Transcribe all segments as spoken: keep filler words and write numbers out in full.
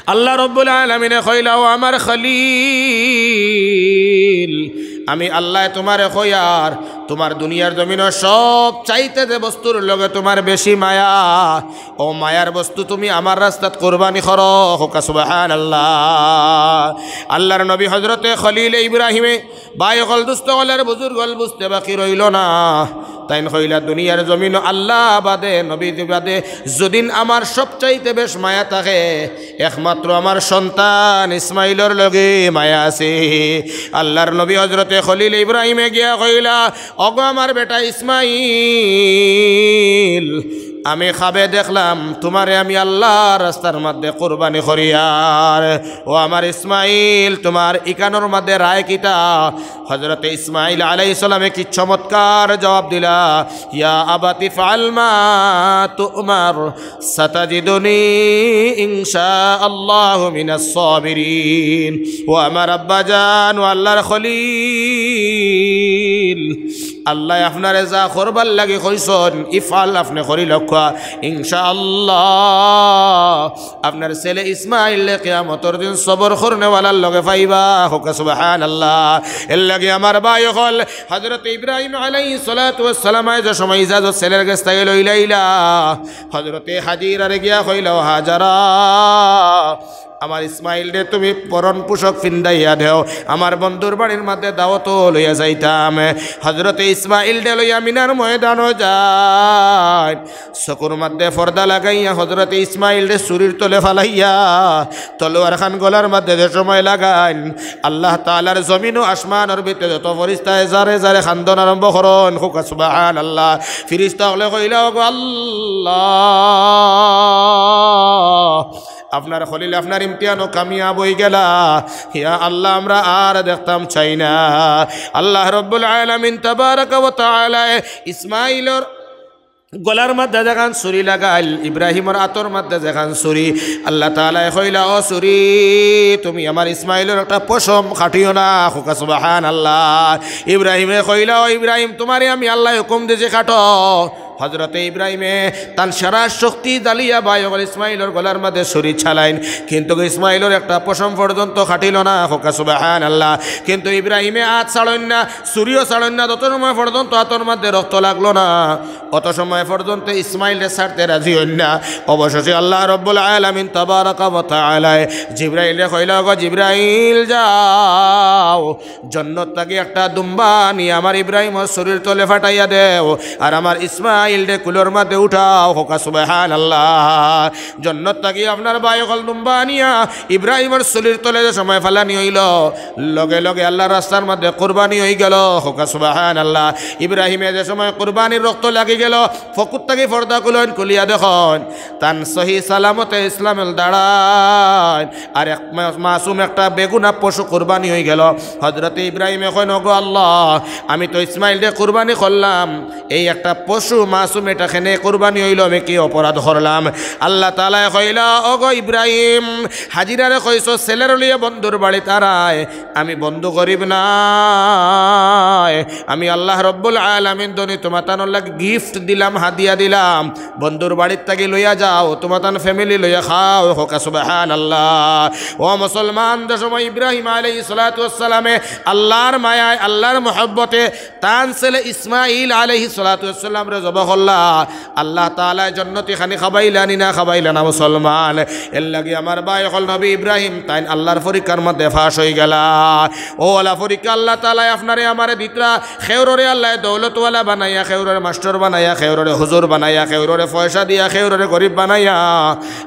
আল্লাহ রব্বুল আলামিনে কইলা, "ও আমার খলিল, আমি আল্লায় তুমারে কইয়ার, তুমার দুনিয়ার জমিনো সব চাইতে যে বস্তুর লগে তুমার বেশি মায়া, অউ মায়ার বস্তু তুমি আমার রাস্তাত কুরবানি করো।" কউক্কা সুবহানাল্লাহ। আল্লাহর নবী হযরতে খলিলে ইব্রাহিমে, ভাই অকল, দুস্ত অকল আর বুজুর্গ অকল, বুঝতে বাকি রইলো না। তাইন কইলা, দুনিয়ার জমিনো আল্লাহ বাদে, নবী বাদে, যদিন আমার সবচাইতে বেশ মায়া থাকে, একমাত্র আমার সন্তান ইসমাইলর লগে মায়া আছে। আল্লাহর নবী হযরতে খলিল ইব্রাহিমে গিয়া কইলা, "ওগো আমার বেটা ইসমাইল, আমি খাবে দেখলাম তুমারে আমি আল্লাহর রাস্তার মধ্যে কুরবানি করিয়ার। ও আমার ইসমাইল, তুমার ইখানর মধ্যে রায় কিতা?" হযরতে ইসমাইল আলাইহিস সালামে কি চমৎকার জবাব দিলা, "ইয়া আবাতি ফাআল মা তু'মার, সাতাজিদুনি ইনশাআল্লাহু মিনাস সাবিরিন।" ও আমার আব্বাজান, ও আল্লাহর খলিল, আল্লায় আপনারে যা করবার লাগি কইছইন, ইফআল, আপনে করি লউক্কা। ইনশাআল্লাহ, আপনার ছেলে ইসমাইলরে কিয়ামতর দিন সবর করনেওয়ালার লগে পাইবা। কউক্কা সুবহানাল্লাহ। এরলাগি আমার ভাই অকল, হযরতে ইব্রাহিম আলাইহিস সালাতু ওয়াস সালামে যে সময় ইজাজত ছেলের গেছ থাকি লইলাইলা, হযরতে হাজিরারে গিয়া কইলা, "ও হাজারা, আমার ইসমাইলরে তুমি পরন পোশাক ফিন্দাইয়া দেও, আমার বন্ধুর বাড়ির মধ্যে দাওয়াতো লইয়া যাইতাম।" হযরতে ইসমাইলরে লইয়া মিনার ময়দানো যাইন। চকুর মধ্যে পর্দা লাগাইয়া হযরতে ইসমাইলরে ছুরির তলে ফালাইয়া তলোয়ার খান গলার মধ্যে যে সময় লাগাইন, আল্লাহ তাআলার জমিন ও আসমানর ভিতরে যত ফিরিস্তায় জারে জারে কান্দন আরম্ভ করইন। কউক্কা সুবহানাল্লাহ। ফিরিস্তা অকলে কইলা, "ওগো আল্লাহ, আপনার খলিল আপনার ইমতিহানো কামিয়াব অইগেলা। ইয়া আল্লাহ, আমরা আর দেখতাম চাই না।" আল্লাহ রব্বুল আলামিন তাবারাকা ওয়া তাআলায় ইসমাইলর গলার মধ্যে যেখান ছুরি লাগাইল, ইব্রাহিমর আতর মধ্যে যেখান ছুরি, আল্লাহ তাআলায় কইলা, "ও ছুরি, তুমি আমার ইসমাইলর একটা পশম কাটিও না।" কউক্কা সুবহানাল্লাহ। ইব্রাহিমে কইলা, "ও ইব্রাহিম, তুমারে আমি আল্লায় হুকুম দিছি, কাটো।" হযরতে ইব্রাহিমে তান সারা শক্তি জালিয়া ভাই অকল ইসমাইলর গলার মধ্যে ছুরি চালাইন, কিন্তু ইসমাইলর একটা পশম পর্যন্ত কাটিল না। কউক্কা সুবহানাল্লাহ। কিন্তু ইব্রাহিমে আত ছাড়ইন না, ছুরিও ছাড়ইন না, যত সময় পর্যন্ত আতর মধ্যে রক্ত লাগলো না, অত সময় পর্যন্ত ইসমাইলরে ছাড়তে রাজি অইন না। অবশেষে আল্লাহ রব্বুল আলামিন তাবারাকা ওয়া তাআলায় জিব্রাইলরে কইলা, "ওগো জিব্রাইল, যাও, জন্নত থাকি একটা দুম্বা আনিয়া আমার ইব্রাহিমর ছুরির তলে ফাটাইয়া দেও, আর আমার ইসমাইলরে কুলর মধ্যে উঠাও।" কউক্কা সুবহানাল্লাহ। জন্নত থাকি আপনার ভাই অকল দুম্বা আনিয়া ইব্রাহিমর ছুরির তলে যে সময় ফালানি অইলো, লগে লগে আল্লাহর রাস্তার মধ্যে কুরবানি অইগেলো। কউক্কা সুবহানাল্লাহ। ইব্রাহিমে যে সময় কুরবানির রক্ত লাগি গেলো, ফকুর থাকি পর্দা খুলইন, খুলিয়া দেখইন, তান সহি সালামতে ইসমাইল দাঁড়াইন, আর এক মা-, মাসুম একটা বেগুনা পশু কুরবানি অইগেলো। হযরতে ইব্রাহিমে কইন, "ওগো আল্লাহ, আমি তো ইসমাইলরে কুরবানি করলাম, এই একটা পশু মাসুম এটা কেনে কুরবানি অইলো, আমি কি অপরাধ করলাম?" আল্লাহ তাআলায় কইলা, "ওগো ইব্রাহিম, হাজিরারে কইছো ছেলেরে লইয়া বন্ধুর বাড়িত আরায়, আমি বন্ধু গরিব নায়, আমি আল্লাহ রব্বুল আলামিন ধনী, তুমাতানর লাগি gift দিলাম, হাদিয়া দিলাম, বন্ধুর বাড়িত থাকি লইয়া যাও, তুমাতান family লইয়া খাও।" কউক্কা সুবহানাল্লাহ। ও মুসলমান, যে সময় ইব্রাহিম আলাইহিস সালাতু ওয়াস সালামে আল্লাহর মায়ায়, আল্লাহর মহব্বতে তান ছেলে ইসমাইল আলাইহিস সালাতু ওয়াস সালামরে জবো করলা, আল্লাহ তাআলায় জন্নতি খানি খাবাইলা নি না খাবাইলা না মুসলমান? এরলাগি আমার ভাই অকল, নবী ইব্রাহিম তাইন আল্লাহর পরীক্ষার মধ্যে পাশ অইগেলা। অউ অলা পরীক্ষা আল্লাহ তাআলায় আপনারে আমারে দিতরা। কেউররে আল্লায় দৌলতওয়ালা বানাইয়া, কেউররে মাস্টর বানাইয়া, কেউররে হুজুর বানাইয়া, কেউররে পয়সা দিয়া, কেউররে গরিব বানাইয়া,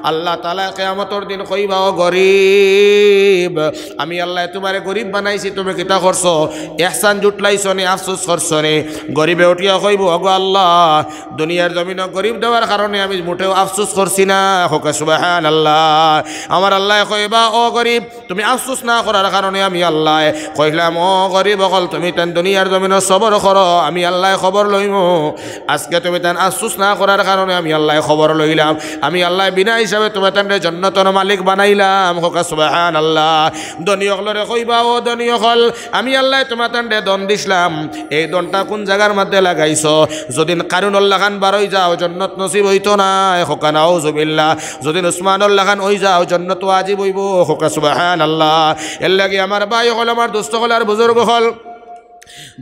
আল্লাহ তাআলায় কিয়ামতর দিন কইবা, "ও গরিব, আমি আল্লায় তুমারে গরিব বানাইছি, তুমি কিতা করছো? ইহসান জুটলাইছো নি, আফসোস করছো নি?" গরিবে উঠিয়া কইবো, "ওগো আল্লাহ, দুনিয়ার জমিনো গরিব দেওয়ার কারণে আমি মোটেও আফসোস করছি না।" কউক্কা সুবহানাল্লাহ। আমার আল্লায় কইবা, "ও গরিব, তুমি আফসোস না করার কারণে আমি আল্লায় কইলাম, ও গরিব অকল, তুমিতান দুনিয়ার জমিনো সবর করো, আমি আল্লায় খবর লইমু। আজকে তুমিতান আফসোস না করার কারণে আমি আল্লায় খবর লইলাম, আমি আল্লায় বিনা হিসাবে তুমিতানরে জন্নতর মালিক বানাইলাম।" কউক্কা সুবহানাল্লাহ। ধনী অকলরে কইবা, "ও ধনী অকল, আমি আল্লায় তুমিতানরে ধন দিছলাম, এই ধনটা কুন জাগার মধ্যে লাগাইছো? যদিন কারুন লাখান বারই যাও, জন্নত নসিব অইতো নায়, কউক্কা নাউজুবিল্লাহ। যুদি উসমানর লাখান অই যাও, জন্নত ওয়াজিব অইবো, কউক্কা সুবহানাল্লাহ। এরলাগি আমার ভাই অকল, আমার দোস্ত অকল আর বুজুর্গ অকল,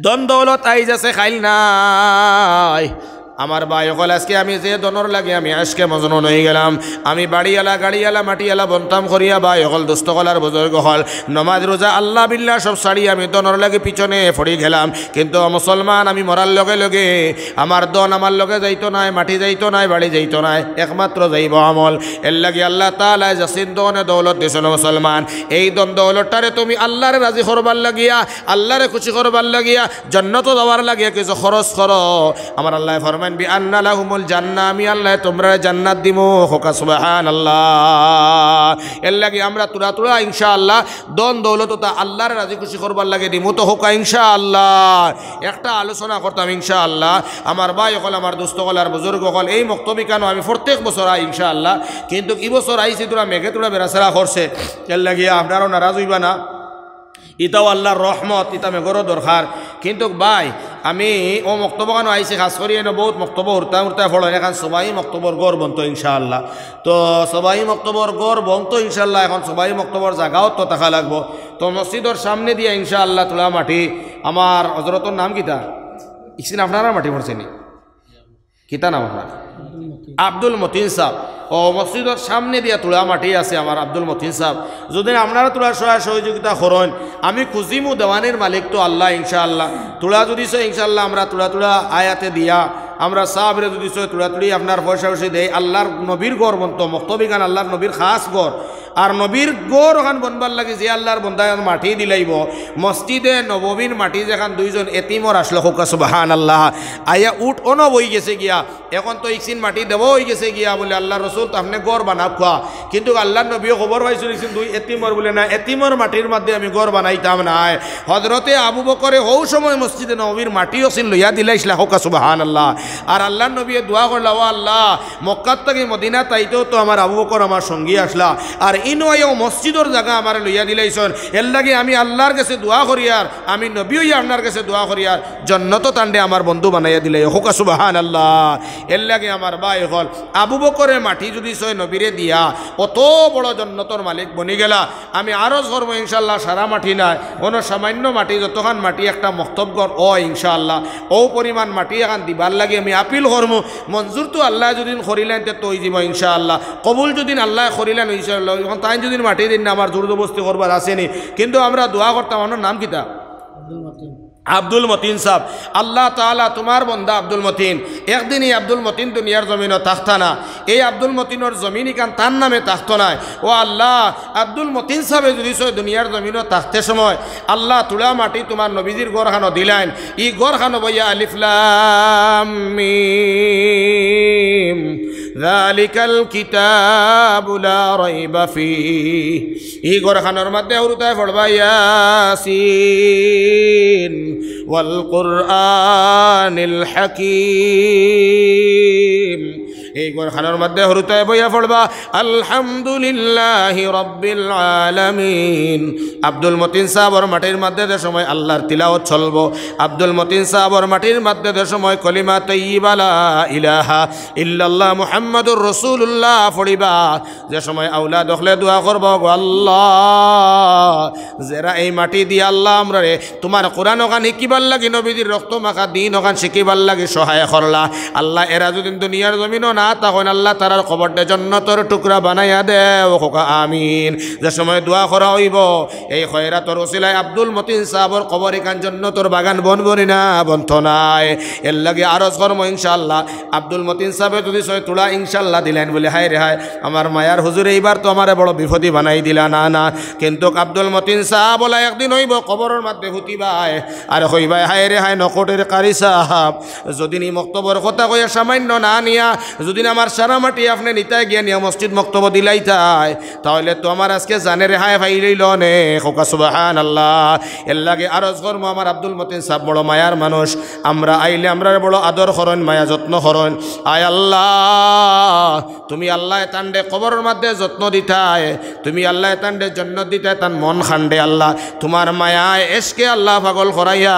ধন দৌলত আইজ আছে, কাইল নাই। আমার ভাই অকল, আজকে আমি যে ধনর লাগি আমি আশকে মজনুন অইগেলাম, আমি বাড়িআলা, গাড়িআলা, মাটিআলা বনতাম করিয়া, ভাই অকল, দোস্ত অকল আর বুজুর্গ অকল, নমাজ রোজা আল্লাহ বিল্লাহ সব ছাড়ি আমি ধনর লাগি পিছনে পড়িগেলাম। কিন্তু মুসলমান, আমি মরার লগে লগে আমার ধন আমার লগে যাইতো নায়, মাটি যাইতো নায়, বাড়ি যাইতো নায়, একমাত্র যাইবো আমল। এরলাগি আল্লাহ তাআলায় যেছিন ধনে দৌলত দিছইন মুসলমান, এই ধন দৌলতটারে তুমি আল্লাহরে রাজি করবার লাগিয়া, আল্লাহরে খুশি করবার লাগিয়া, জন্নতো যাওয়ার লাগিয়া কিছু খরচ করো। আমার আল্লায় ফরমাইন, "বিআন্না লাহুমুল জান্নাহ", আমি আল্লায় তুমরারে জান্নাত দিমু। কউক্কা সুবহানাল্লাহ। এরলাগি আমরা থুড়া থুড়া ইনশাআল্লাহ ধন দৌলত অতা আল্লাহরে রাজি খুশি করবার লাগি দিমু, তো কউক্কা ইনশাআল্লাহ। একটা আলোচনা করতাম ইনশাআল্লাহ। আমার ভাই অকল, আমার দোস্ত অকল আর বুজুর্গ অকল, এই মক্তব ইখানো আমি প্রত্যেক বছর আই ইনশাআল্লাহ, কিন্তু ই বছর আইছি থুড়া মেঘে থুড়া বেড়াছেড়া করছে, এরলাগি আপনারাও নারাজ অইবা না। ইটাও আল্লাহর রহমত, ইটা মেঘরও দরকার। কিন্তু ভাই, আমি অউ মক্তব ইখানো আইছি, খাছ করি এনো বউত মক্তব হুরতা হুরতা পড়ইন, এখান সবাই মক্তবর ঘর বনতো ইনশাআল্লাহ। তো সবাই মক্তবর ঘর বনতো ইনশাআল্লাহ, এখন সবাই মক্তবর জাগাও তো থাকা লাগবো। তো মসজিদর সামনে দিয়া ইনশাআল্লাহ থুড়া মাটি, আমার হজরতর নাম কিতা? ইকছিন আপনারার মাটি পড়ছে নি? কিতা নাম আপনার? আব্দুল মতিন সাব। অউ মসজিদর সামনে দিয়া থুড়া মাটি আছে আমার আব্দুল মতিন সাব। যুদি আপনারা থুড়া সহায় সহযোগিতা করইন, আমি খুজিমু, দেওয়ানির মালিক তো আল্লাহ ইনশাআল্লাহ। থুড়া যুদি সয় ইনশাআল্লাহ আমরা থুড়া থুড়া আয়াতে দিয়া, আমরা সাবরে যুদি সয় থুড়া থুড়ি আপনার পয়সা উসি দেই, আল্লাহর নবীর ঘর বনতো, মক্তব ইখান আল্লাহর নবীর খাছ ঘর। আর নবীর ঘর অখান বনবার লাগি যে আল্লাহর বন্দায় মাটি দিলাইবো, মসজিদে নববীর মাটি যেখান দুইজন এতিমর আছলো, কউক্কা সুবহানাল্লাহ, আইয়া উট অনো বইগেছে গিয়া, এখন তো ইকছিন মাটি দেওয়া অইগেছে গিয়া, বুলে, "আল্লাহর রসুল, তো আপনে ঘর বানাউক্কা।" কিন্তু আল্লাহর নবীয়ে খবর পাইছইন, ইকছিন দুই এতিমর, বুলে, "না, এতিমর মাটির মধ্যে আমি ঘর বানাইতাম নায়।" হজরতে আবু বকরে হউ সময় মসজিদে নববীর মাটি অকছিন লইয়া দিলাইছলা, কউক্কা সুবহানাল্লাহ। আর আল্লাহর নবীয়ে দোয়া করলা, "ও আল্লাহ, মক্কার থাকি মদিনাত আইতেও তো আমার আবু বকর আমার সঙ্গী আছলা, আর ইনো আইয়াও মসজিদর জাগা আমারে লইয়া দিলাইছইন, এরলাগি আমি আল্লাহর গেছে দোয়া করিয়ার, আমি নবী অইয়া আপনার গেছে দোয়া করিয়ার, জন্নতো তানরে আমার বন্ধু বানাইয়া দিলাইও।" কউক্কা সুবহানাল্লাহ। এরলাগি আমার ভাই অকল, আবু বকরে মাটি যুদি সয় নবীরে দিয়া, অত বড় জন্নতর মালিক বনিগেলা। আমি আরজ করমু ইনশাআল্লাহ, সারা মাটি নায়, অনো সামাইন্য মাটি, যতখান মাটি একটা মক্তব ঘর অয় ইনশাআল্লাহ, অউ পরিমাণ মাটি এখান দিবার লাগি আমি আপিল করমু। মঞ্জুর তো আল্লায় যুদি করিলাইন, তে তো অইযিবো ইনশাআল্লাহ। কবুল যুদি আল্লায় করিলাইন ইনশাআল্লাহ, অখন তাইন যুদি মাটি দেইন না, আমার জোর জবরদস্তি করবার আছে নি। কিন্তু আমরা দোয়া করতাম, আপনার নাম কিতা? আব্দুল মতিন সাব। আল্লাহ তাআলা তুমার বন্দা আব্দুল মতিন, একদিন ই আব্দুল মতিন দুনিয়ার জমিনো থাকতা না। এই আব্দুল মতিনর জমিন ইখান তার নামে থাকতো নায়। ও আল্লাহ, আব্দুল মতিন সাবে যুদি সয় দুনিয়ার জমিনো থাকতে সময় আল্লাহ থুড়া মাটি তুমার নবীজির ঘরখানো দিলাইন, ই ঘরখানো বইয়া আলিফ লাম মিম, যালিকাল কিতাবু লা রাইবা ফি। ই ঘরখানোর মধ্যে হুরুতায় পড়বা ইয়াসিন ওয়াল কুরআনিল হাকিম। এই ঘরখানোর মধ্যে হুরুতায় বইয়া পড়বা আলহামদুলিল্লাহি রাব্বিল আলামিন। আব্দুল মতিন সাবর মাটির মধ্যে যে সময় আল্লাহর তিলাওয়াত চলবো, আব্দুল মতিন সাবর মাটির মধ্যে যে সময় কলিমা তৈয়িবা লা ইলাহা ইল্লাল্লাহ মুহাম্মাদুর রাসূলুল্লাহ পড়িবা, যে সময় আওলাদ অকলে দোয়া করবো, "গো আল্লাহ, যেরা এই মাটি দিয়া আল্লাহ আমরারে তুমার কোরআন অখান শিকিবার লাগি, নবীজির রক্ত মাখা দ্বীন অখান শিকিবার লাগি সহায় করলা, আল্লাহ এরা যুদি দুনিয়ার জমিনো না থাকইন, আল্লাহ তারার কবরটা জন্নতর টুকরা বানাইয়া দেও, কউক্কা আমিন।" যে সময় দোয়া করা অইবো, এই খয়রাতর উসিলায় আব্দুল মতিন সাবর কবর ইখান জন্নতর বাগান বনবো নি না, বনতো নায়। এরলাগি আরজ করমু ইনশাআল্লাহ, আব্দুল মতিন সাবে যুদি সয় থুড়া ইনশাআল্লাহ দিলাইন বুলে, হায় রে হায়, আমার মায়ার হুজুরে ইবার তো আমারে বড় বিপদি বানাই দিলা, না, না। কিন্তুক আব্দুল মতিন সাব অলা একদিন অইবো কবরর মধ্যে হুতিবায়, আর কইবায়, হায় রে হায়, নকটের কারি সাব, যুদি নি মক্তবর কথা কইয়া সামাইন্য না নিয়া, যুদি আমার সারা মাটি আপনে নিতায় গিয়া নিয়া মসজিদ মক্তবো দিলাইতায়, তাইলে তো আমার আজকে জানে রেহাই পাইলাইলো নে, কউক্কা সুবহানাল্লাহ। এরলাগি আরজ করমু, আমার আব্দুল মতিন সাব বড় মায়ার মানুষ, আমরা আইলে আমরারে বড় আদর করইন, মায়া যত্ন করইন। আয় আল্লাহ, তুমি আল্লায় তানরে কবরর মাঝে যত্ন দিতায়, তুমি আল্লায় তানরে জন্নত দিতায়, তান মন খানরে আল্লাহ তুমার মায়ায় এশকে আল্লাহ পাগল করাইয়া।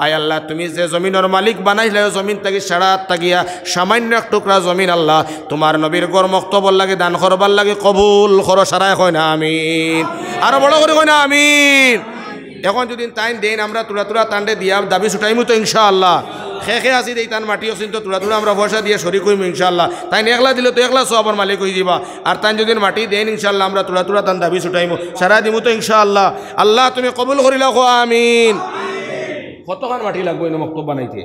আয় আল্লাহ, তুমি যে জমিনর মালিক বানাইলায়, অউ জমিন থাকি সারা থাকিয়া সামান্য এক টুকরা জমিন আল্লাহ তুমার নবীর ঘর মক্তবর লাগি দান করবার লাগি কবুল করো। সারায় কইন না আমিন, আরো বড় করি কইন না আমিন। অখন যুদি তাইন দেইন, আমরা তুড়া তুড়া তানরে দিয়া দাবি ছুটাইমু তো ইনশাআল্লাহ। কে কে আছি দেই তান মাটি অছিন তো তুড়া তুড়া আমরা পয়সা দিয়া শরিক অইমু ইনশাআল্লাহ। তাইন একলা দিলে তো একলা সওয়াবর মালিক অইযিবা। আর তাইন যুদি মাটি দেইন ইনশাআল্লাহ আমরা তুড়া তুড়া তান দাবি ছুটাইমু, সারায় দিমু তো ইনশাআল্লাহ। আল্লাহ তুমি কবুল করিলাও, কও আমিন। কতখান মাটি লাগবো ইনো মক্তব বানাইতে?